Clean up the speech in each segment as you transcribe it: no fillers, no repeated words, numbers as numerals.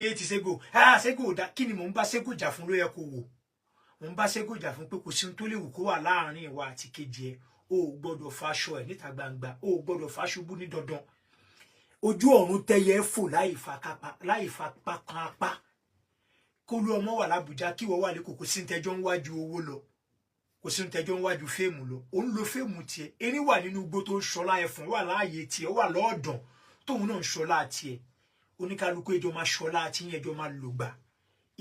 Ti Sego, ah, Sego ò dá. Kí ni mò ń bá Sego jà fún ló yẹ kó wò? Mò ń bá Sego jà fún pé kò sí ohun tó lè wù kó wà láàrin ìwà àti kejì ẹ, o ò gbọ́dọ̀ faṣọ ẹ níta gbangba, o ò gbọ́dọ̀ faṣubú ní dandan. Ojú ọ̀run tẹyẹ fò láì fa kápá, láì fa pákan apá. Kólú ọmọ wà lábújá, kí wọ́n wà lẹ́kọ̀ọ́, kò sí ní tẹjọ́ ń wájú owó lọ, kò sí ní tẹjọ́ ń wájú fame lọ. Ò ń lo fame tiẹ̀. Erin wà nínú igbó tó ń ṣọlá, ẹfọ̀n wà láàyè tiẹ̀, ó wà lọ́ọ̀dàn tóun náà ń ṣọlá tiẹ̀. Oníkálukú ẹjọ́ máa ṣọlá àti yẹn, ẹjọ́ máa lò gbà.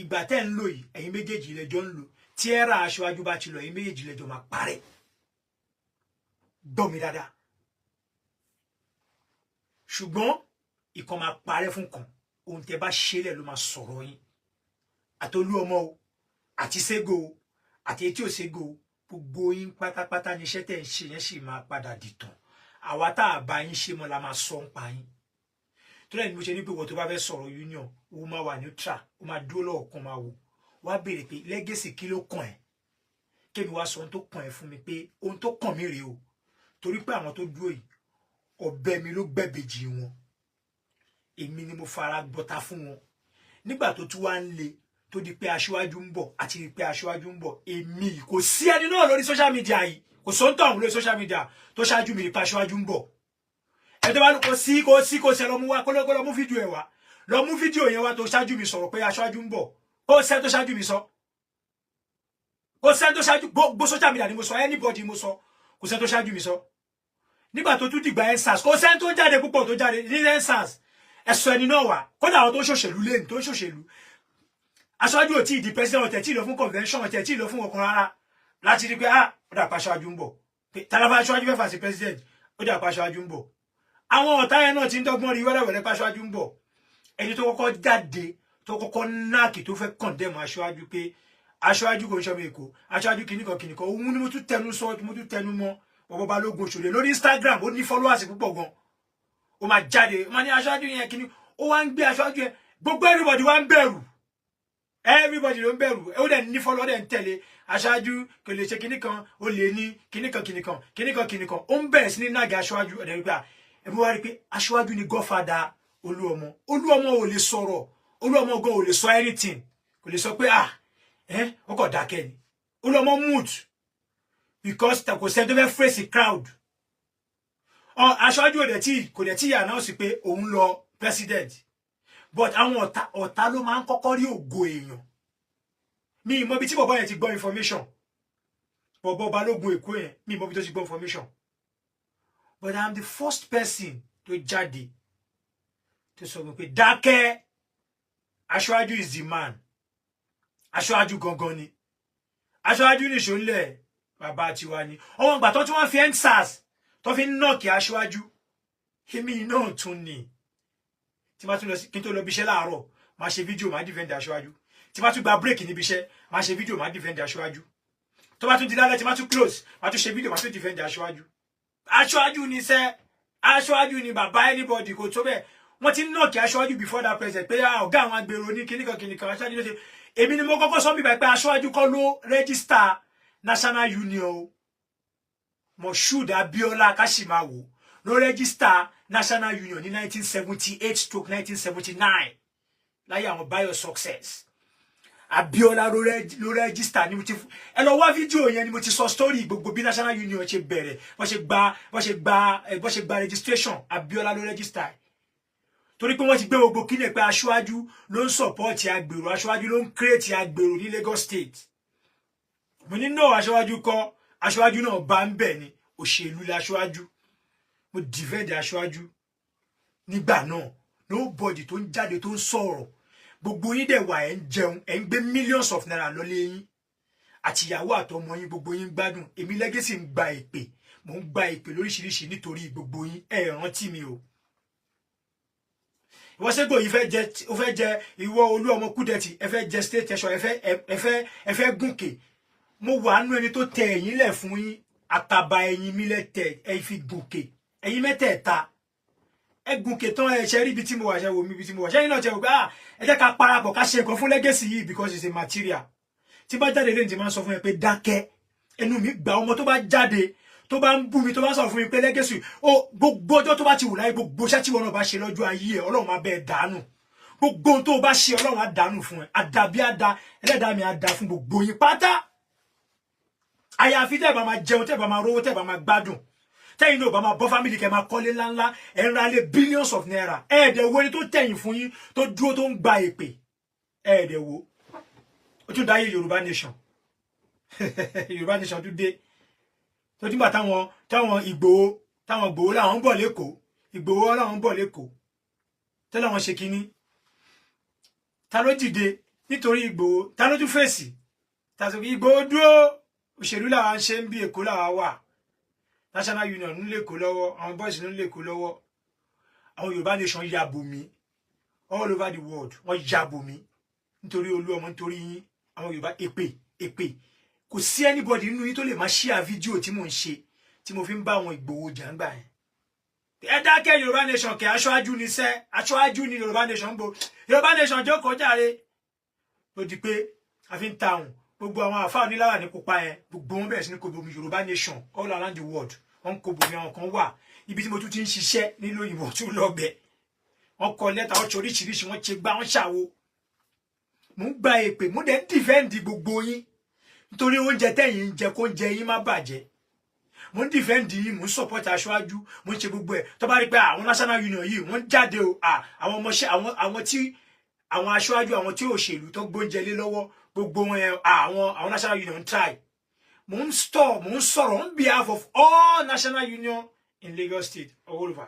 Ìgbà tẹ́ ń lò yìí, ẹ̀yin méjèèjì lẹ́jọ́ ń lò. Tí ẹ ra aṣáájú bá ti lọ, ẹ̀yin méjèèjì lẹ́jọ́ máa parẹ́. Gbọ́ mi dáadáa, ṣùgbọ́n ìkan máa parẹ́ fún kan. Ohun tẹ́ bá ṣẹlẹ̀ ló máa sọ̀rọ̀ yín. Àtolú ọmọ o, àti Sego o, àti etí ò Sego o, gbogbo yín pátápátá ní iṣẹ́ tẹ́ ń ṣe yẹn sì máa padà dìtàn. Àwa tá a bá yín ṣe mọ́ la máa sọ ń pa yín. Tó lẹ́yìn mo ṣe ní pé wọ́n tó bá fẹ́ sọ̀rọ̀ union, ó máa wà neutral, ó máa dúró lọ́ọ̀kan, máa wò wá, béèrè pé legacy, kí ló kàn ẹ́? Kémi wá sọ ohun tó kàn ẹ́ fún mi, pé ohun tó kàn mí rèé o, torí pé àwọn tó dúró yìí, ọ̀bẹ mi ló gbẹ̀bẹ̀jì wọn, èmi ni mo fara gbọ́ta fún wọn. Nígbà tó tún wá ń le, tó di pé aṣíwájú ń bọ̀, àti pé aṣíwájú ń bọ̀, èmi kò sí ẹni náà lórí social media yìí, kò sóńtọ̀ ọ̀hún lórí social media tó ṣáájú mi nípa aṣíwájú ń bọ̀. Ẹ tó bá kò sí, kò sí, kò sí, ẹ lọ mú wá, kó lọ mú fídíò ẹ wá, lọ mú fídíò yẹn wá tó ṣáájú mi sọ̀rọ̀ pé aṣíwájú ń bọ̀. Kò sẹ́ tó ṣáájú mi sọ, kò sẹ́ tó ṣáájú. Gbogbo social media ni mo sọ, anybody mo sọ, kò sẹ́ tó ṣáájú mi sọ. Nígbà tó tún dìgbà EndSARS, kò sẹ́ni tó jáde púpọ̀ tó jáde ní EndSARS. Ẹ̀sọ́ ẹni náà wà. Kódà àwọn tó ń ṣòṣèlú lẹ́nu tó ń ṣòṣèlú, aṣáájú ò tí ì di president, ọ̀tẹ̀ tí ì lọ fún convention, ọ̀tẹ̀ tí ì lọ fún ọkàn rárá, láti rí pé, ah, ó dà pa aṣáájú ń bọ̀, pé tálábà aṣáájú fẹ́ fà sí president, ó dà pa aṣáájú ń bọ̀. Àwọn ọ̀tá yẹn náà ti ń dọ́gbọ́n rí wẹ́rẹ́wẹ́rẹ́ pa aṣáájú ń bọ̀. Ẹni tó kọ́kọ́ jáde, tó kọ́kọ́ náàkì, tó fẹ́ condemn aṣáájú pé aṣáájú kò ń ṣọmọ Èkó, aṣáájú kìnnìkan kìnnìkan, òun ni mo tún tẹnu sọ, mo tún tẹnu mọ́. Bọ̀bọ̀ Balógun Òṣòdì lórí Instagram, ó ní followers púpọ̀ gan. Ó máa jáde, ó máa ní aṣáájú yẹn kìnnì, ó wá ń gbé aṣáájú yẹn, gbogbo everybody wá ń bẹ̀rù, everybody ló ń bẹ̀rù. Ó dẹ̀ ní follow, ó dẹ̀ ń tẹ̀lé. Aṣáájú kò lè ṣe kinní kan, ó lè ní kinní kan, kinní kan, kinní kan, kinní kan. Ó ń bẹ̀rẹ̀ sí ní nàgẹ̀ aṣáájú. Ọ̀dẹ̀ wípé ẹ̀mí wá rí pé aṣáájú ni godfather Olúọmọ. Olúọmọ ò lè sọ̀rọ̀, Olúọmọ gan ò lè sọ anything, kò lè sọ pé, ah, ẹ ó kọ̀ dákẹ́ ni. Olúọmọ mute because kò sẹ́ni tó fẹ́ face crowd. Aṣáájú ò dẹ̀ tí kò dẹ̀ tí announce pé òun lọ president, but àwọn ọ̀tá, ọ̀tá ló máa ń kọ́kọ́ rí ògo èèyàn. Mi ì mọ ibi tí bọ̀bọ̀ yẹn ti gbọ́ information, bọ̀bọ̀ Balógun Èkó yẹn, mi ì mọ ibi tó ti gbọ́ information, but I am the first person tó jáde tó sọ pé dákẹ́, aṣáájú is the man, aṣáájú gangan ni, aṣáájú nìṣó ńlẹ̀, bàbá tiwa ni. Ọwọ́n ìgbà tó tí wọ́n fi EndSARS tó fi ń knock aṣáájú, èmi náà tún ni. Tí bá tún lọ, kí n tó lọ bí iṣẹ́ láàárọ̀, máa ṣe fídíò, máa defend aṣáájú. Tí bá tún gba break níbi iṣẹ́, máa ṣe fídíò, máa defend aṣáájú. Tó bá tún di lálẹ́, tí bá tún close, máa tún ṣe fídíò, máa tún defend aṣáájú. Aṣáájú ni sẹ́, aṣáájú ni bàbá anybody. Kò tó bẹ́ẹ̀, wọ́n ti knock aṣáájú before that president pé ọ̀gá àwọn agbèrò ní kíníkan kíníkan, aṣáájú ló ṣe. Èmi ni mo kọ́kọ́ sọ bíbá pé aṣáájú kọ́ ló register National Union o. Moshood Abiola Kashimawo ló register National Union ní 1978/1979, láyé àwọn Bayo Success. Abiola ló register ní mo ti. Ẹ lọ wá fídíò yẹn ni mo ti sọ story gbogbo bí National Union ṣe bẹ̀rẹ̀, bó ṣe gba registration. Abiola ló register, torí pé wọ́n ti gbé gbogbo kílẹ̀ pé aṣáájú ló ń support agbèrò, aṣáájú ló ń create agbèrò ní Lagos State. Mo ní no, aṣáájú kọ́, aṣáájú náà bá ń bẹ̀ ni, òṣèlú l'aṣáájú. Mo defend aṣáájú nígbà náà. Nobody tó ń jáde tó ń sọ̀rọ̀. Gbogbo yín dẹ̀ wà, ẹ̀ ń jẹun, ẹ̀ ń gbé millions of naira lọ́lé yín, àtìyàwó àtọmọ yín, gbogbo yín gbádùn. Èmi Legacy ń gba ìpè, mò ń gba ìpè lóríṣiríṣi nítorí gbogbo yín. Ẹ rántí mi o. Ìwọ Sego yìí fẹ́ jẹ, ó fẹ́ jẹ. Ìwọ Olú ọmọ Kúdẹ̀tì, ẹ fẹ́ jẹ state treasurer, ẹ fẹ́ gùnkè. Mo wà nú ẹni tó tẹ ẹ̀yìn lẹ̀ fún yín. Àtàbà ẹ̀yìn mi lẹ tẹ, ẹ fi gùnkè. Ẹ̀yin mẹ́tẹ̀ẹ̀ta, ẹ gùnkè tán. Ẹ ṣe rí ibi tí mo wà, ṣe wò mí ibi tí mo wà. Ṣẹ́yìn náà ṣe wò pé, ah, ẹ jẹ́ ká parapọ̀, ká ṣe nǹkan fún legacy yìí, because it's a material. Tí bá jáde lẹ́yìn tí máa ń sọ fún ẹ pé dákẹ́, ẹnu mi gbà. Ọmọ tó bá jáde, tó bá ń bú mi, tó bá sọ fún mi pé legacy ó, gbogbo ọjọ́ tó bá ti wù láyé, gbogbo iṣẹ́ tí wọn náà bá ṣe lọ́jọ́ ayé ẹ, Ọlọ́run máa bẹ́ẹ̀ dànù. Gbogbo ohun tó o bá ṣe, Ọlọ́run á dànù fún ẹ. Àdàbí á da ẹlẹ́dàá mi á da fún gbogbo yín pátá. Àyàfi tẹ́ ẹ bá máa jẹun, tẹ́ ẹ bá máa rówó, tẹ́ ẹ bá máa gbádùn, tẹ́yìn náà bá máa bọ́ family, kẹ́ máa kọ́lé ńláńlá, ẹ̀ ń ralé billions of naira. Ẹ̀ẹ́dẹ̀ wo ni tó tẹ̀yìn fún yín, tó dúró, tó ń gba èpè? Ẹ̀ẹ́dẹ̀ wo ó tún dáyé Yorùbá Nation. Yorùbá Nation tún dé tó nígbà táwọn Ìgbòho, táwọn Ìgbòho làwọn ń bọ̀ lẹ́kọ̀ọ́, Ìgbòho làwọn ń bọ̀ lẹ́kọ̀ọ́ tẹ́lẹ̀, wọn ṣe kínní. Ta ló dìde nítorí Ìgbòho? Ta ló tún fèsì? Ta sọ pé Ìgbòho dúró? Òṣèlú làwọn ń ṣe ń bí Èkó làwọn wà. National Union ń lèkó lọ́wọ́, àwọn boys ń lèkó lọ́wọ́. Àwọn Yorùbá Nation ya bò mí all over the world. Wọ́n ya bò mí nítorí olú ọmọ, nítorí yín. Àwọn Yorùbá, èpè, èpè. Kò sí anybody nínú yín tó lè máa share fídíò tí mò ń ṣe, tí mo fi ń bá àwọn Ìgbòho jà ń gbà yẹn. Ẹ dákẹ́. Yorùbá Nation kẹ́, aṣáájú ni sẹ́, aṣáájú ni Yorùbá Nation ń bo. Yorùbá Nation jókòó jàre. Ó di pé a fi ń ta àwọn gbogbo àwọn àfáà oníláwà ní pupa yẹn, gbogbo wọn bẹ̀rẹ̀ sí ní kó bomi Yorùbá Nation all around the world. Wọ́n ń kó bomi. Àwọn kan wà ibi tí mo tún ti ń ṣiṣẹ́ nílùú òyìnbó, tún lọ bẹ̀, wọ́n kọ lẹ́tà, wọ́n ṣe oríṣiríṣi, wọ́n ṣe gbá, wọ́n ṣàwo. Mò ń gba èpè, mo dẹ̀ ń defend gbogbo yín nítorí oúnjẹ tẹ̀yìn ń jẹ, kó oúnjẹ yín má bàjẹ́. Mo ń defend yín, mo ń support aṣáájú, mo ń ṣe gbogbo ẹ̀. Tó bá rí pé àwọn National Union yìí, wọ́n jáde o, àwọn ọmọọṣẹ́, àwọn tí àwọn aṣáájú, àwọn tí òṣèlú tó gbóúnjẹ lé lọ́wọ́, gbogbo wọn yẹn, àwọn National Union try. Mo ń stop, mo ń sọ̀rọ̀ on behalf of all National Union in Lagos State all over.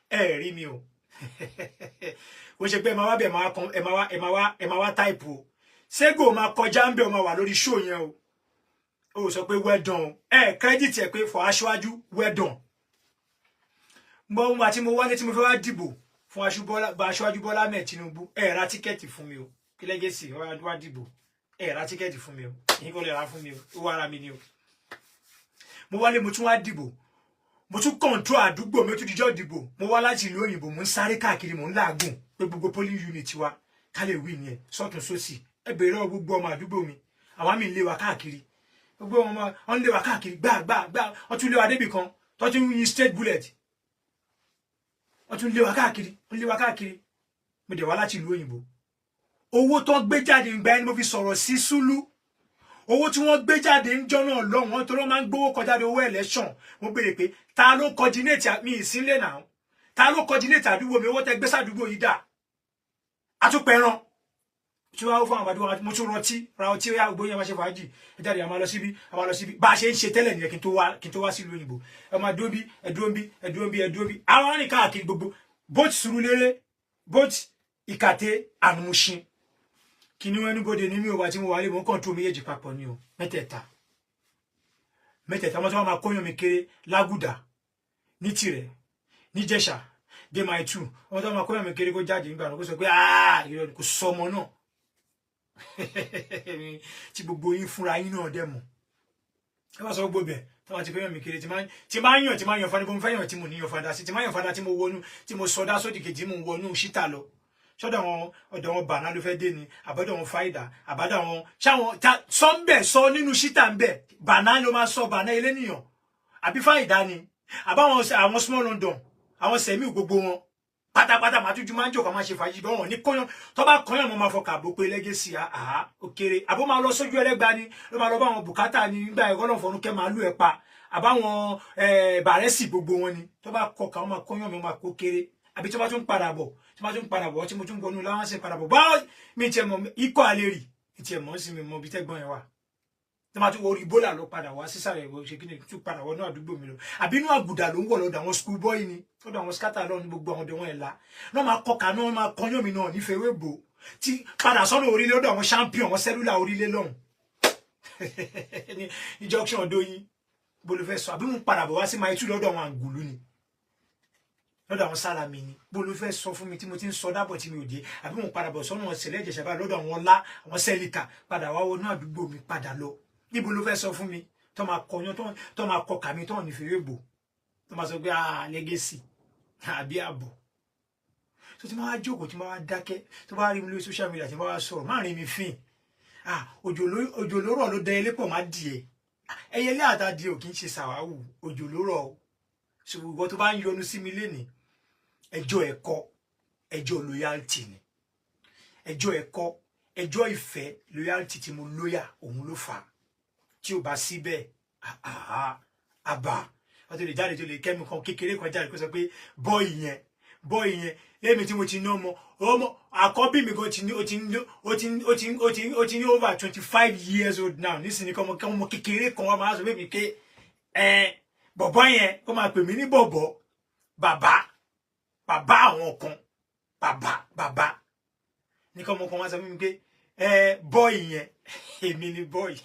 Ẹ rí mi o, kò ṣe pé ẹ máa wá bẹ̀, ẹ máa wá, ẹ máa wá, ẹ máa wá type o. Sego máa kọjá ń bẹ̀, ọ máa wà lórí show yẹn o. Ó sọ pé well done, ẹ credit ẹ pé for aṣáájú, well done. Mo ń wá tí mo wálé tí mo fẹ́ wá dìbò fún aṣáájú Bọ́lá Ahmed Tinubu, ẹ ra ticket fún mi o. Kí Legacy wá dìbò, ẹ ra ticket fún mi o. Èyí kò lè ra fún mi o, ó wá ara mi ni o. Mo wálé, mo tún wá dìbò, mo tún control àdúgbò mi. Ó tún dijọ́ dìbò, mo wá láti ìlú òyìnbó, mo ń sáré káàkiri, mo ń làágùn pé gbogbo polling unit wa ká lè wí nìyẹn sọ́tún sósì. Ẹ bèrè lọ́wọ́ gbogbo ọmọ àdúgbò mi. Àwọn àmì ń lé wa káàkiri, gbogbo ọmọ wọn ń lé wa káàkiri gbá gbá gbá. Wọ́n tún lé wa débì kan tó tún yin straight bullet. Wọ́n tún lé wa káàkiri, wọ́n lé wa káàkiri. Mo dẹ̀ wá láti ìlú òyìnbó. Owó tó ń gbé jáde ń gba ẹni mo fi sọ̀rọ̀ sí Sùlù. Owó tí wọ́n gbé jáde ń jọ́ náà lọ́hùn, wọn torí wọ́n máa ń gbówó kọjá de owó election. Mo béèrè pé ta ló coordinate mi ìsínlẹ̀ náà? Ta ló coordinate àdúgbò mi? Owó tẹ gbé sádùúgbò yìí dà? Àtúpẹ̀ràn tí wọ́n á fún àwọn àdúgbò, mo tún rántí ra ọtí. Ó yá, gbogbo yẹn máa ṣe fàájì, ẹ jáde, a máa lọ síbí, a máa lọ síbí. Bá a ṣe ń ṣe tẹ́lẹ̀ nìyẹn kí n tó wá sílùú òyìnbó. Ẹ máa dúró bí, ẹ dúró bí, ẹ dúró bí, ẹ dúró bí. Àwọn arìnrìn káàkiri gbogbo, both Surulere, both Ìkàtẹ́ and Mushin. Kí ni wọ́n ní bóde ní mi ò wá tí mo wà lé, mo ń control méjèèjì papọ̀ ni o. Mẹ́tẹ̀ẹ̀ta, mẹ́tẹ̀ẹ̀ta. Wọ́n tí wọ́n máa kóyàn mi kéré lágùdà ní tirẹ̀ níjẹ̀ṣà dé Mile 2. Wọ́n tí wọ́n máa kóyàn mi kéré kó jáde nígbà náà, kó sọ pé irọ́ ni, kò sọmọ náà tí gbogbo yín fúnra yín náà dẹ̀ mọ̀. Ẹ bá sọ gbogbo bẹ̀ tí wọ́n ti kóyàn mi kéré, tí máa ń yàn, tí máa ń yan fada, mo fẹ́ yàn tí mo ní yan fada sí, tí máa yan fada, tí mo wọnú, tí mo sọdá sódì kejì, mo wọnú síta lọ sọ́dọ̀ wọn, ọ̀dọ̀ wọn bàná ló fẹ́ dé ni, àbọ̀dọ̀ wọn fáìdà, àbádọ̀ wọn ṣáwọn sọ ń bẹ̀, sọ nínú síta ń bẹ̀, bàná ló máa sọ, bàná eléníyàn àbí fáìdà ni, àbáwọn àwọn small London, àwọn sẹ̀mí, gbogbo wọn pátápátá. Màá tújú máa ń jòkó, máa ṣe fàájì bọ́ wọn ní kóyán. Tó bá kọyàn, mo máa fọ kàbó pé Legacy àá ó kéré. Àbó máa lọ sójú ẹlẹ́gba ni, ló máa lọ bá àwọn bùkátà ní nígbà ẹ̀kọ́ náà fọnú kẹ́ máa lù ẹ̀ pa, àbáwọn bàrẹ́sì, gbogbo wọn ni. Tó bá kọ káwọn máa kóyàn mi, máa kó kéré. Àbí tó bá tún padà bọ̀, tí bá tún padà bọ̀, tí mo tún gbọnú láwọn sì padà bọ̀ báwo, mi tiẹ̀ mọ̀ ikọ̀ alẹ́ rì, mi tiẹ̀ mọ̀ sí mi mọ̀ bí tẹ́gbọ́n yẹn wà. Tí wọ́n tún wọ orí bólà lọ padà wá sísàlẹ̀, ìwọ ṣe kí ni, tún padà wọnú àdúgbò mi lọ, àbí inú àgùdà ló ń wọ̀ lọ́dọ̀ àwọn school boy ni, lọ́dọ̀ àwọn scatter lọ ní gbogbo àwọn ọdẹ wọn ẹ̀ la náà máa kọkà náà, máa kọyán mi náà nífẹ̀ẹ́ wébo tí padà sọ́nà orílẹ̀ lọ́dọ̀ àwọn champion, àwọn cellular orílẹ̀ lọ́hùn ní junction ọdọ́yìn. Bó ló fẹ́ sọ? Àbí mo padà bọ̀ wá sí Mile 2 lọ́dọ̀ àwọn àǹgùlù ni, lọ́dọ̀ àwọn sálàmì ni. Bó ló fẹ́ sọ fún mi tí mo ti ń sọ dábọ̀ tí mi ò dé? Àbí mo padà bọ̀ sọ́nà ọ̀sẹ̀lẹ̀ Ìjẹ̀ṣà báyìí lọ́dọ̀ àwọn ọlá, àwọn sẹ́líkà, padà wá wọnú àdúgbò mi padà lọ. Níbo ló fẹ́ sọ fún mi tó máa kọyán, tó máa kọ kàmí, tó ní fèrè bò, tó máa sọ pé ah, Legacy àbí àbọ̀ tó ti máa wá jókòó, tí máa wá dákẹ́, tó bá rí mi lórí social media, tí máa wá sọ̀rọ̀, má rí mi fín. Ah, òjò ló rọ̀ ló dẹ ilé pọ̀ má dìé ẹyẹlé àtàdé ò kì í ṣe sàwáwù. Òjò ló rọ̀ o. Ṣùgbọ́n ìwọ tó bá ń yọnu sí mi lénìí, ẹjọ́ ẹ̀kọ́ Ẹjọ́ loyalty ni, ẹjọ́ ẹ̀kọ́, ẹjọ́ ìfẹ́, loyalty tí mo loyal, òun ló fà á. Tí ò bá síbẹ̀, àbá wọ́n ti lè jáde tó lè kẹ́mi kan kékeré kan jáde kó sọ pé boy yẹn, boy yẹn. Lẹ́mi tí mo ti ní ọmọ, ọmọ àkọ́bí mi gan ti ní, ó ti ní, ó ti ó ti ó ti ó ti ní over 25 years old now nísìnyí. Kọ́ ọmọ kékeré kan wá máa sọ pé mi ké ẹ bọ̀bọ̀ yẹn, kó máa pè mí ní bọ̀bọ̀, bàbá, bàbá àwọn kan, bàbá, bàbá ní kọ́ ọmọ kan wá sọ fún mi pé ẹ boy yẹn, èmi ni boy.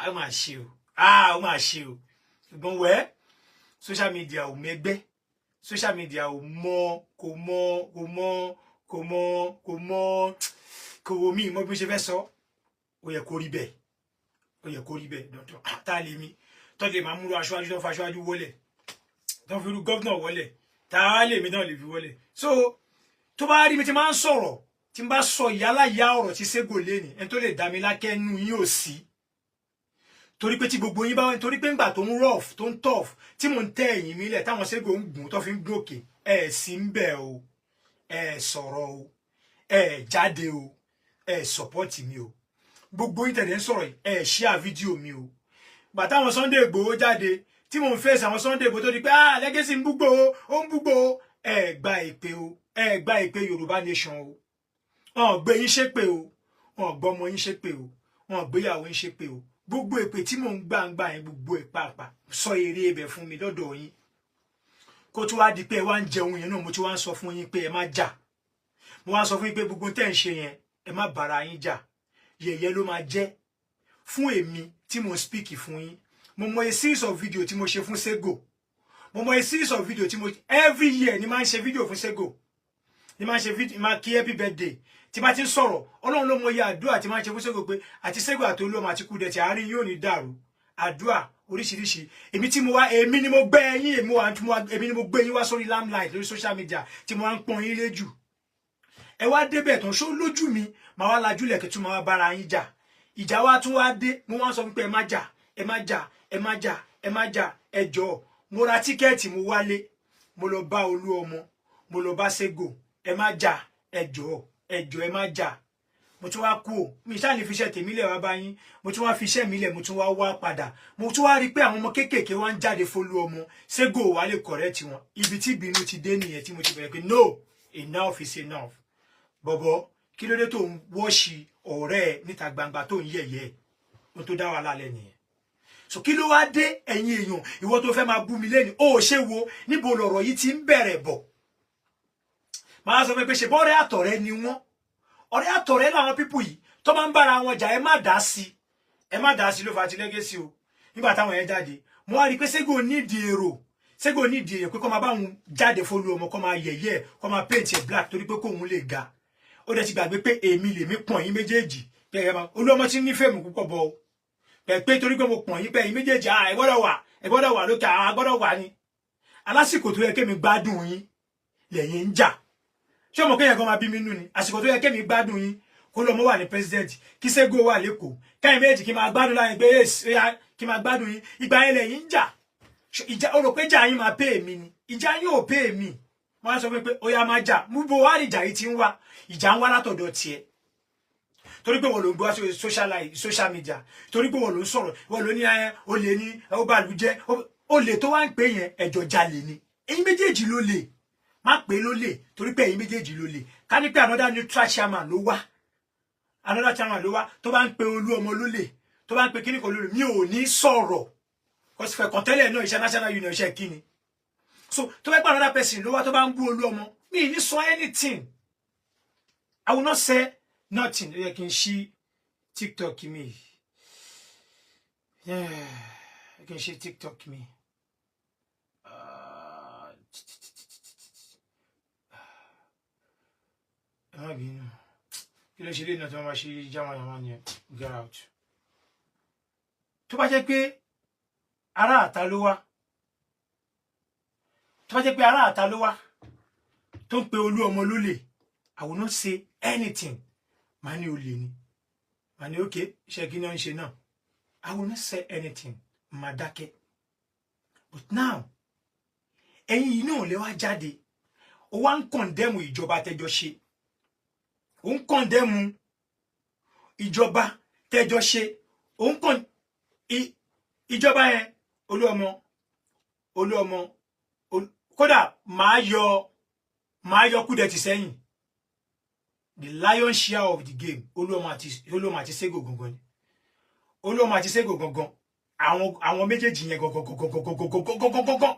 Ó máa ṣe o, ó máa ṣe o. Ṣùgbọ́n wẹ́, social media ò mẹgbẹ́, social media ò mọ, kò mọ, kò mọ, kò mọ, kò mọ, kò wò mí mọ bí mo ṣe fẹ́ sọ. Ó yẹ kó rí bẹ́ẹ̀, ó yẹ kó rí bẹ́ẹ̀. Dandan tá a lè mi tọ́jú lè máa múlò aṣáájú tó ń fa aṣáájú wọlé, tó ń fi irú governor wọlé, tá a lè mi náà lè fi wọlé. So tó bá rí mi tí máa ń sọ̀rọ̀, tí n bá sọ ìyálà ìyá ọ̀rọ̀ tí Ségò léni, ẹni tó lè dá mi lákẹ́ nú yín ò sí, torí pé tí gbogbo yín bá, torí pé ńgbà tó ń rough, tó ń tough, tí mò ń tẹ́ ẹ̀yìn mi lẹ̀, táwọn Ségò ń gùn tó fi ń gòkè, ẹ̀ sí ń bẹ̀ o, ẹ̀ sọ̀rọ̀ o, ẹ̀ jáde o, ẹ̀ support mi o. Gbogbo yín tẹ̀lé ń sọ̀rọ̀ yìí, ẹ̀ share fídíò mi o. Gbà táwọn Sunday Igboho jáde, tí mò ń fèsì àwọn Sunday Igboho, tó di pé, ah, Legacy ń búgbò o, ó ń búgbò o, ẹ̀ gba ìpè o, ẹ̀ gba ìpè Yorùbá Nation o. Wọn gbé yín ṣépè o, wọn gbọ́mọ yín ṣépè o, wọn gbéyàwó yín ṣépè o. Gbogbo èpè tí mò ń gbà ń gbà yẹn, gbogbo ẹ̀ pàápàá sọ eré ibẹ̀ fún mi lọ́dọ̀ yín. Kó tó wá di pé ẹ wá ń jẹun yẹn náà, mo ti wá ń sọ fún yín pé ẹ má jà. Mo wá sọ fún yín pé gbogbo tẹ́ ń ṣe yẹn, ẹ má bára yín jà, yẹ̀yẹ́ ló máa jẹ́ fún èmi tí mo ń speak fún yín. Mo mọ a series of video tí mo ṣe fún Sego. Mo mọ a series of video tí mo, every year ni máa ń ṣe video fún Sego, ni máa ń ṣe video, máa kí happy birthday. Tí bá ti ń sọ̀rọ̀, Ọlọ́run ló mọ iye àdúrà tí máa ń ṣe fún Sego, pé àti Sego àti Olúọmọ àti Kúdẹ̀tì, àárín yóò ní dàrú, àdúrà oríṣiríṣi. Èmi tí mo wá, èmi ni mo gbé yín, èmi wà, èmi ni mo gbé yín wá sórí limelight lórí social media, tí mo wá ń pọ́n yín léjù. Ẹ wá débẹ̀ tán, ṣó lójú mi màá wá lajúlẹ̀ kí tún máa wá bára yín jà? Ìjà wa tún wá dé. Mo wá sọ fún pé ẹ má jà, ẹ má jà, ẹ má jà, ẹ má jà, ẹ jọ̀ọ́. Mo ra ticket, mo wálé, mo lọ bá Olú ọmọ, mo lọ bá Sego, ẹ má jà, ẹ jọ̀ọ́, ẹ jọ̀ọ́, ẹ má jà. Mo tún wá kú ò mi ṣáà ní fi iṣẹ́ tèmi lẹ̀ wá bá yín. Mo tún wá fi iṣẹ́ mi lẹ̀, mo tún wá wá padà. Mo tún wá rí i pé àwọn ọmọ kéékèèké wá ń jáde fólú ọmọ, Sego wà lè correct wọn. Ibi tí ìbínú ti dé nìyẹn, tí mo ti bẹ̀rẹ̀ pé no, enough is enough. Bọ̀bọ̀, kí ló dé tó ń wọ́ọ̀ṣì ọ̀rẹ́ ẹ níta gbangba, tó ń yẹ̀yẹ́? Ohun tó dá wàhálà lẹ̀ nìyẹn. So kí ló wá dé, ẹ̀yin èèyàn? Ìwọ tó fẹ́ máa bú mi lẹ́nu, ó ṣe wo níbo lọ̀rọ̀ yìí ti ń bẹ̀rẹ̀ bọ̀? Máa sọ pé ṣe bọ́ọ̀rẹ́ àtọ̀rẹ́ ni wọ́n, ọ̀rẹ́ àtọ̀rẹ́ làwọn people yìí tó máa ń bára wọn jà. Ẹ má dá sí, ẹ má dá sí ló fa ti Legacy o. Nígbà táwọn yẹn jáde, mo wá rí i pé Sego nídìí èrò, Sego nídìí èèyàn pé kó máa bá òun jáde fólú ọmọ, kó máa yẹ̀yẹ́, kó máa paint ẹ̀ black, torí pé kóun lè ga. Ó dẹ̀ ti gbàgbé pé èmi lèmi pọ̀n yín méjèèjì. Kẹ̀kẹ́ máa Olú ọmọ tí ń ní fame púpọ̀ bọ̀ o, pé torí pé mo pọ̀n yín pé yín méjèèjì, ẹ gbọ́dọ̀ wà, ẹ gbọ́dọ̀ wà lókè, àwọn gbọ́dọ̀ wà ní alásìkò tó yẹ kémi gbádùn yín lẹ́yìn ń jà. Ṣé ọmọ kéèyàn kan máa bí mi nú ni? Àsìkò tó yẹ kémi gbádùn yín, kó lọ́mọ wà ní president, kí Sego wà lẹ́kọ̀ọ́, káyìn méjì kí máa gbádùn láyìn pé kí máa gbádùn yín, ìgbà yẹn lẹ́yìn ń jà. Ìjà ó rò pé ìjà yín máa pè mí ni? Ìjà yín ò pè mí. Wọ́n á sọ pé ó yá, máa jà mú bo wá ní. Ìjà yìí ti ń wá, ìjà ń wá látọ̀dọ̀ tiẹ̀, torí pé wọ́n ló ń gbé wá sórí social media, torí pé wọ́n ló ń sọ̀rọ̀, wọ́n ló ní ẹ ó lè ní ó bàlú jẹ́. Ó lè tó wá ń pè yẹn, ẹjọ́ jalè ni. Ẹ̀yin méjèèjì ló lè má pè ló lè, torí pé ẹ̀yin méjèèjì ló lè. Ká ní pé another neutral chairman ló wá, another chairman ló wá, tó bá ń pe Olú ọmọ ló lè, tó bá ń pe kíní kan ló lè, mi ò ní sọ̀rọ̀ kọ́sífẹ̀ kan tẹ́lẹ̀ náà. Iṣẹ́ national union, iṣẹ́ kíni? So tó bá gbà another person ló wá, tó bá ń bú Olú ọmọ, mi ì ní sọ anything. I will not say nothing. Ó yẹ kí n ṣí TikTok mi, yeah, kí n ṣe TikTok mi. Ẹ má bínú. Kí ló ṣe lé náà tí wọ́n máa ṣe jámayàmá ni? Get out. Tó bá jẹ́ pé ará àta ló wá, tó bá jẹ́ pé ará àta ló wá tó ń pe Olú ọmọ lólè, I will not say anything. Màá ní olè ni, màá ní okay, iṣẹ́ kí náà ń ṣe náà. I will not say anything, màá dákẹ́. But now, ẹ̀yin yìí náà lè wá jáde. Ó wá ń condemn ìjọba tẹjọ ṣe, ó ń condemn ìjọba tẹjọ ṣe, ó ń kàn ìjọba yẹn. Olúọmọ, Olúọmọ, kódà máa yọ Kúdẹ̀tì sẹ́yìn. The lion share of the game, Olúọmọ àti Sego gangan ni. Olúọmọ àti Sego gangan, àwọn méjèèjì yẹn gangan gangan gangan gangan gangan gangan,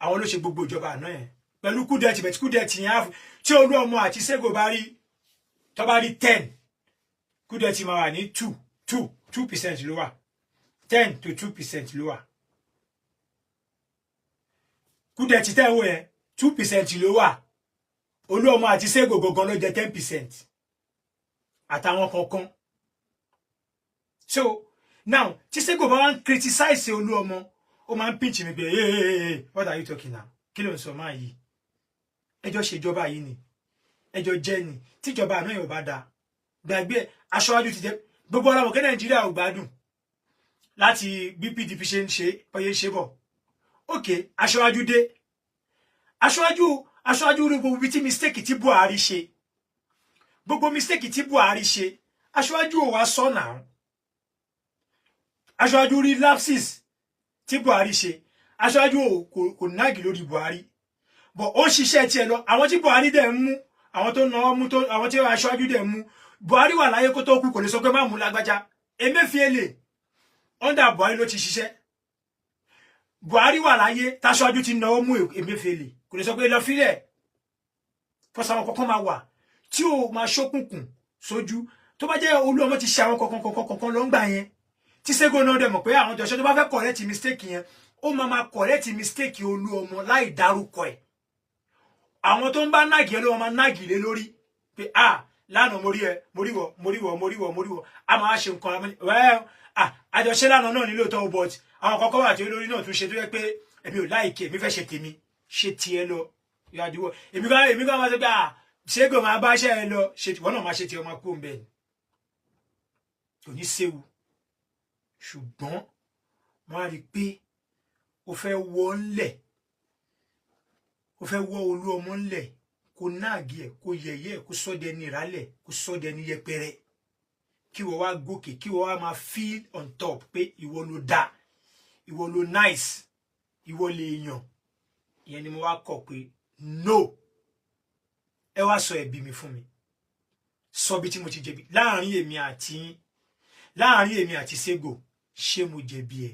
àwọn ló ṣe gbogbo ìjọba àná yẹn pẹ̀lú Kúdẹ̀tì. Bẹ̀tí Kúdẹ̀tì yẹn, tí Olúọmọ àti Sego bá rí, tó bá rí 10, Kúdẹ̀tì máa wà ní 2, 2, 2% ló wà. 10 to 2% ló wà. Kúdẹ̀tì tẹ́ wò yẹn, 2% ló wà. Olúọmọ àti Sego gangan ló jẹ 10% àtàwọn kankan. So now, tí Sego bá wá ń criticize Olúọmọ, ó máa ń pinch mi pé, "Hey, hey, hey, what are you talking now? Kí ló ń sọ máa yìí? Ẹjọ́ ṣèjọba yìí ni, ẹjọ́ jẹ́ ni. Tíjọba àná yóò bá dáa, gbàgbé aṣáájú ti jẹ gbogbo ọlọmọ kí Nàìjíríà ò gbádùn láti bí PDP ṣe ń ṣe bọyẹ ṣe bọ̀." Ok, aṣáájú dé, aṣáájú rí gbogbo ibi tí mistake tí Buhari ṣe, gbogbo mistake tí Buhari ṣe, aṣáájú ò wá sọ náà. Aṣáájú rí lapses tí Buhari ṣe, aṣáájú ò kò nag lórí Buhari, but ó ń ṣiṣẹ́ tiẹ̀ lọ. Àwọn tí Buhari dẹ̀ ń mú, àwọn tó náà mú tó, àwọn tí aṣáájú dẹ̀ ń mú, Buhari wà láyé kó tó kú, kò lè sọ pé má mú lágbájá. Emefiele, under Buhari ló ti ṣiṣẹ́. Buhari wà láyé táṣáájú ti náwó mú Emefiele, kò lè sọ pé lọ fílẹ̀ fọ́sọ̀. Àwọn kọ̀ọ̀kan máa wà tí ó máa ṣókùnkùn sójú. Tó bá jẹ́ Olúọmọ ti ṣe àwọn kọ̀ọ̀kan kọ̀ọ̀kan kọ̀ọ̀kan ló ń gbà yẹn, tí Sego náà dẹ̀ mọ̀ pé àwọn jọ̀ṣọ́, tó bá fẹ́ correct mistake yẹn, ó máa máa correct mistake Olúọmọ láì dárúkọ ẹ̀. Àwọn tó ń bá nag ẹ ló máa nag lé lórí pé, "Ah, lánàá mo rí ẹ, mo rí wọ, mo rí wọ, mo rí wọ, mo rí wọ." A máa ṣe nǹkan well, ah, àjọṣe lánàá náà nílò tó, but àwọn kọ̀ọ̀kan wà tí olórí náà tún ṣe tó yẹ pé èmi ò like. Èmi fẹ́ ṣe tèmi, ṣe tiẹ̀ lọ ìyàdíwọ̀. Èmi kan máa ṣe pé, ah, Sego, máa bá ṣe ẹ lọ, ṣe tiwọn náà, máa ṣe tiẹ̀, máa kú òun bẹ́ẹ̀ ni, kò ní séwu. Ṣùgbọ́n wọ́n á rí i pé ó fẹ́ wọ́ ńlẹ̀, ó fẹ́ wọ́ Olú ọmọ ńlẹ̀, kó nag ẹ̀, kó yẹ̀yẹ́ ẹ̀, kó sọ́dẹ ní ìrálẹ̀, kó sọ́dẹ ní yẹpẹrẹ, kí wọ́n wá gòkè, kí wọ́n wá máa feel on top pé ìwọ ló dá, ìwọ ló nice, ìwọ lè yàn. Ìyẹn ni mo wá kọ̀ pé no. Ẹ wá sọ ẹ̀bi mi fún mi, sọ bí tí mo ti jẹ̀bi láàrin èmi àti yín, láàrin èmi àti Sego. Ṣé mo jẹ̀bi ẹ?